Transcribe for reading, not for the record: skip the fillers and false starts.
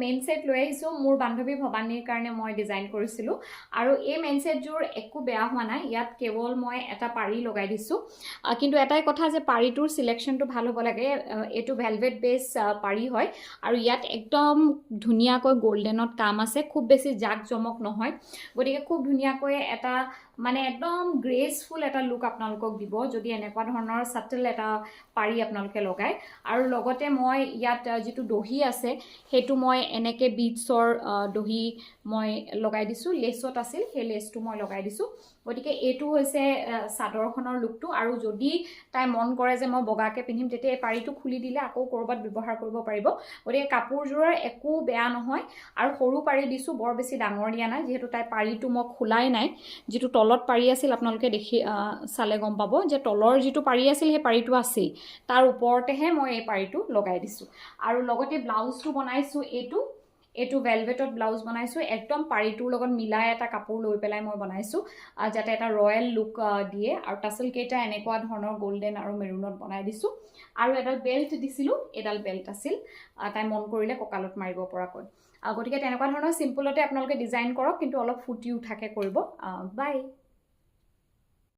Main set লৈ আহিছোঁ। মোৰ বান্ধৱী ভৱানীৰ কাৰণে মই ডিজাইন কৰিছিলোঁ আৰু এই মেইন ছেটযোৰ একো বেয়া হোৱা নাই। ইয়াত কেৱল মই এটা পাৰি লগাই দিছোঁ। কিন্তু এটাই কথা যে পাৰিটোৰ চিলেকশ্যনটো ভাল হ'ব লাগে। এইটো ভেলভেট বেছ পাৰি হয় আৰু ইয়াত একদম ধুনীয়াকৈ গ'ল্ডেনত কাম আছে। খুব বেছি জাক জমক নহয়, গতিকে খুব ধুনীয়াকৈ এটা মানে একদম গ্ৰেচফুল এটা লুক আপোনালোকক দিব, যদি এনেকুৱা ধৰণৰ চাটেল এটা পাৰি আপোনালোকে লগায়। আৰু লগতে মই ইয়াত যিটো দহি আছে, সেইটো মই এনেকৈ বিটছৰ দহি মই লগাই দিছোঁ। লেচত আছিল, সেই লেচটো মই লগাই দিছোঁ। গতিকে এইটো হৈছে চাদৰখনৰ লুকটো। আৰু যদি তাই মন কৰে যে মই বগাকৈ পিন্ধিম, তেতিয়া এই পাৰিটো খুলি দিলে আকৌ ক'ৰবাত ব্যৱহাৰ কৰিব পাৰিব। গতিকে কাপোৰযোৰৰ একো বেয়া নহয়। আৰু সৰু পাৰি দিছোঁ, বৰ বেছি ডাঙৰ দিয়া নাই, যিহেতু তাই পাৰিটো মই খোলাই নাই। যিটো তলত পাৰি আছিল, আপোনালোকে দেখি চালে গম পাব যে তলৰ যিটো পাৰি আছিল, সেই পাৰিটো আছেই। তাৰ ওপৰতেহে মই এই পাৰিটো লগাই দিছোঁ। আৰু লগতে ব্লাউজটো বনাইছোঁ এইটো। এইটো ভেলভেটত ব্লাউজ বনাইছোঁ। একদম পাৰিটোৰ লগত মিলাই এটা কাপোৰ লৈ পেলাই মই বনাইছোঁ, যাতে এটা ৰয়েল লুক দিয়ে। আৰু টাচেল কেইটা এনেকুৱা ধৰণৰ গ'ল্ডেন আৰু মেৰুনত বনাই দিছোঁ। আৰু এডাল বেল্ট দিছিলোঁ, এডাল বেল্ট আছিল, তাই মন কৰিলে কঁকালত মাৰিব পৰাকৈ। গতিকে তেনেকুৱা ধৰণৰ চিম্পুলতে আপোনালোকে ডিজাইন কৰক, কিন্তু অলপ ফুটি উঠাকৈ কৰিব। বাই।